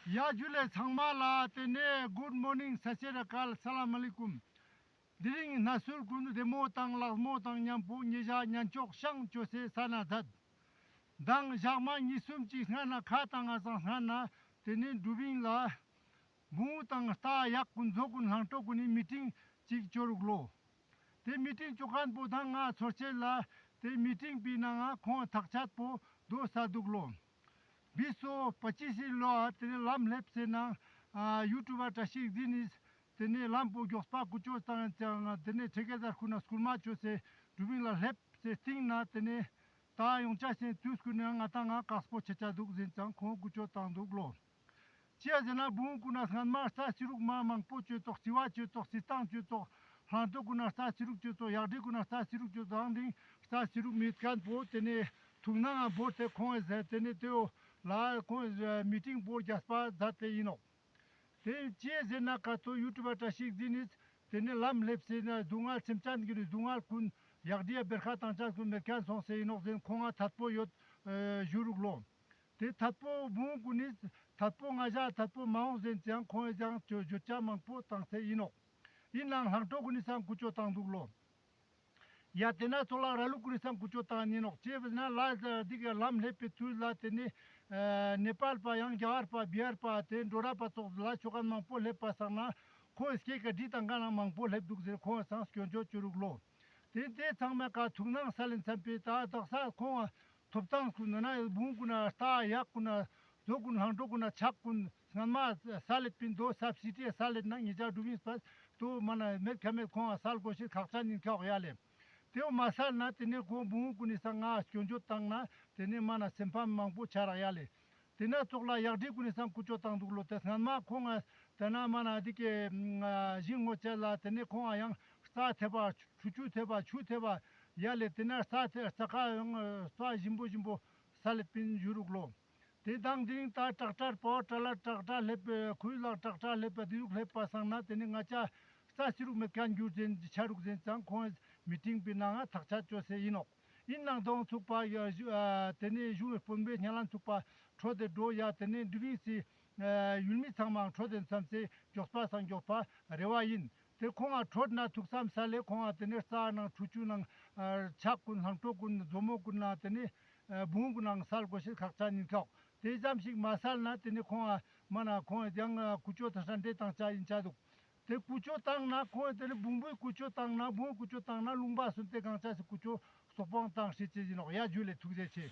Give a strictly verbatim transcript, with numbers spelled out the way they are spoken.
ཡ་ཇུ་ལེ་ཚང་མ་ལ། དེ་ནས་གུཌ་མོར་ནིང་། སད་སི་རི་ཨ་ཀལ། ས་ལམ་ཨ་ལེ་ཀུམ། དེ་རིང་གནས་ཚུལ་ཀུན་བདེ་མོ་དང་ལགས་མོ་དང་མཉམ་པོ་ཉེ་ཞ་ཉན་ཅོག་ཤང་ཅོས་སེ་ས་ན་ཛད། མདང་ཞག་མ་གཉིས་གསུམ་ཅིག་སྔ་ན་ཁ་དང་ང་སང་སྔ་ན་དེ་ནས་དྲུ་བིང་ལ་བུང་བུ་དང་རྟ་གཡག་ཀུན་མཛོ་ཀུན་ལྷང་ཏོ་ཀུན་ནི་མི་ཊིང་ཅིག་ཅོ་རུག་ལོ། དེ་མི་ཊིང་ཅོ་ཁན་པོ་དང་ང་ཚོར་ཅེས་ལ་དེ་མི་ཊིང་པི་ནང་ང་ཁོང་ཐག་ཆད་པོ་དོ་ས་དུག་ལོ། བིས་སོ་པ་ཅིས་སི་ལོ་དེ་ནས་ལམ་ལེབས་སེ་ནང་ཡུ་ཊུབ་པ་བཀྲ་ཤིས་འཛིན་ནིས་དེ་ནས་ལམ་པོ་མགྱོགས་པ་ཀུ་ཅོ་བཏང་ཡང་དེ་ནས་ཁྲེ་ཀེ་ཟར་ཁུ་ན་སྐུལ་མ་ཅོས་སེ་དྲུ་བིང་ལ་ལེབས་སེ་སྟིང་ན་དེ་ནས་ད་ཡོང་ཆ་སེ་དུས་ཀུན་ནང་ང་ཏང་ང་ཀགས་པོ་ཆ་ཆ་དུག་ཟེར་ཙང་ཁོང་ཀུ་ཅོ་བཏང་དུག་ལོ། ཅི་ཡ་ཟེར་ན་བུང་ཀུན་ན་སྔན་མ་རྩ་སི་རུག་མ་མང་པོ་ཅོས་ཏོག་རྩི་བ་ཅོས་ཏོག་རྩི་སྟངས་ཅོས་ཏོག་ལྷང་ཏོ་ཀུན་ན་རྩ་སི་རུག་ཅོས་ཏོག་གཡག་འབྲི་ཀུན་ན་རྩ་སི་རུག་ཅོས་ཏོག་ཨང་དིང་རྩ་སི་རུག་མེད་ཁན་པོ་དེ་ནས་ཐུག་ནའང་བོར་ཏེ་ཁོང་ཨེ་ཟེར་དེ་ནས་དེའོ་ལ་ཁོང་ཨེ་མི་ཊིང་པོ་རྒྱས་པ་མཛད་དེ་ཨིན་ནོག། དེ་ཅི་ཡ་ཟེར་ན་ཀ་ཏོ་ཡུ་ཊུབ་པ་བཀྲ་ཤིས་འཛིན་ནིས་དེ་ནས་ལམ་ལེབས་སེ་ན་སྡུག་བསྔལ་ཁྱིམ་ཆ་གི་ནི་སྡུག་བསྔལ་ཀུན་གཡག་འབྲི་ཡ་བེར་ཁ་བཏང་ཆ་ཀུན་མེད་ཁན་སོང་སེ་ཨིན་ནོག་ཟེར་ཁོང་ང་ཐད་པོ་ཡོད་ཞུ་རུག་ལོ། དེ་ཐད་པོ་བུང་ཀུན་ནི་ཐད་པོ་ང་ཞ་ཐད་པོ་མ་འོང་ཟེར་ཙང་ཁོང་ཡང་བརྗོད་བརྗོད་བྱ་མང་པོ་བཏང་སེ་ཨིན་ནོག། ཨིན་ནའང་ལྷང་ཏོ་ཀུན་ནི་སང་ཀུ་ཅོ་བཏང་དུག་ལོ། ཡ་དེ་ན་ཚོགས་ལ་ར་ལུག་ཀུན་ནི་སང་ཀུ་ཅོ་བཏང་ཨིན་ནོག། ཅི་ཡ་ཟེར་ན་ལ་འདི་ག་ལམ་ལེབས་པའི་དུས་ལ་དེ་ནི་ནེ་པཱལ་པ་ཡང་རྒྱ་གར་པ་བི་ཧར་པ་དེ་འགྲོ་ར་པ་ཚོགས་ལ་ཆོ་ག་མང་པོ་ལེབས་པ་སང་ན་ཁོང་སྐྱེ་ཀ་འབྲི་དང་ག་ན་མང་པོ་ལེབས་དུག་ཟེར་ཁོང་སང་སྐྱོན་བརྗོད་ཅོ་རུག་ལོ། དེ་དེ་ཚང་མ་ཀ་ཐུག་ནའང་ས་ལེན་ཚན་པའི་ད་དག་ས་ཁོང་ཐོབ་ཐང་ཀུན་ན་བུང་ཀུན་ན་རྟ་གཡག་ཀུན་ན་མཛོ་ཀུན་ལྷང་ཏོ་ཀུན་ན་ཆག་ཀུན་སྔན་མ་ས་ལེད་པིན་དོ་སབ་སི་ཌི་ས་ལེད་ན་ཉེ་ཆ་དྲུ་བིང་སྤ་དོ་མ་ན་མེད་ཁ་མེད་ཁོང་ང་སལ་གོས་ཤེས་ཁག་ཅན་ཨིན་ཁག་ཡ་ལེ། དེའོ་མ་སལ་ན་དེ་ནས་ཁོང་བུང་ཀུན་ནི་སང་ང་སྐྱོན་བརྗོད་བཏང་ན་དེ་ནས་མ་ན་སེམས་ཕམ་མང་པོ་ཆ་རག་ཡ་ལེ། དེ་ན་ཚོགས་ལ་གཡག་འབྲི་ཀུན་ནི་སང་ཀུ་ཅོ་བཏང་དུག་ལོ། དེ་སྔན་མ་ཁོང་ང་དེ་ན་མ་ན་འདི་ཀའི་ཞིང་ངོ་ཅེས་ལ་དེ་ནས་ཁོང་ང་ཡང་རྩྭ་ཐེབས་པ་ཆུ་ཆུ་ཐེབས་པ་ཆུ་ཐེབས་པ་ཡ་ལེ། དེ་ན་རྩྭ་ཐེ་རྩྭ་ཁ་ཡང་རྩྭ་ཞིམ་པོ་ཞིམ་པོ་ས་ལེད་པིན་ཞུ་རུག་ལོ། དེ་དང་དེ་རིང་ད་ཊེག་ཊར་པོ་ཊ་ལར་ཊེག་ཊར་ལེབས་པའི་ཁོའི་ལག་ཊེག་ཊར་ལེབས་པ་དེ་ཡུག་ལེབས་པ་སང་ན་དེ་ནི་ང་ཅ་རྩ་སི་རུག་མེད་ཁན་གྱུར་ཟེན་ཆ་རུག་ཟེན་ཙང་ཁོང་མི་ཊིང་པི་ནང་ང་ཐག་ཆད་ཅོས་སེ་ཨིན་ནོག། ཨིན་ནའང་དོང་ཚུགས་པ་ཡ་ཞུ་ཨ་དེ་ནི་ཞུ་བའི་དཔོན་པོའི་སྙན་ལམ་ཚུགས་པ་འཕྲོད་དེ་འགྲོ་ཡ་དེ་ནི་འདི་བིང་སི་ཨ་ཡུལ་མི་ཚང་མའང་འཕྲོད་དེ་མཚམས་སེ་མགྱོགས་པ་སང་མགྱོགས་པ་རེ་བ་ཨིན། དེ་ཁོང་ང་འཕྲོད་ན་ཐུགས་བསམ་ས་ལེ་ཁོང་ང་དེ་ནས་རྩྭ་ནང་ཁྲུ་ཆུ་ནང་ཨ་ཆག་ཀུན་ལྷང་ཏོ་ཀུན་མཛོ་མོ་ཀུན་ན་དེ་ནས་ཨ་བུང་ཀུན་ནང་སལ་གོས་ཤེས་ཁག་ཅན་ཨིན་ཁག། དེ་ཙམ་ཞིག་མ་སལ་ན་དེ་ནས་ཁོང་ང་མ་ན་ཁོང་ཡང་ཨ་ཀུ་ཅོ་ཐ་ཧྲན་ཏེ་བཏང་ཆ་ཨིན་ཆ་དུག། དེ་ཀུ་ཅོ་བཏང་ན་ཁོང་དེ་ནས་བུང་བུའི་ཀུ་ཅོ་བཏང་ན་བུང་ཀུ་ཅོ་བཏང་ན་ལུང་པ་སུན་ཏེ་གང་ཆ་སི་ཀུ་ཅོ་སོག་པོའང་བཏང་ཤེས་ཅེས་ཨིན་ནོག། ཡ་ཇུ་ལེ་ཐུགས་རྗེ་ཆེ།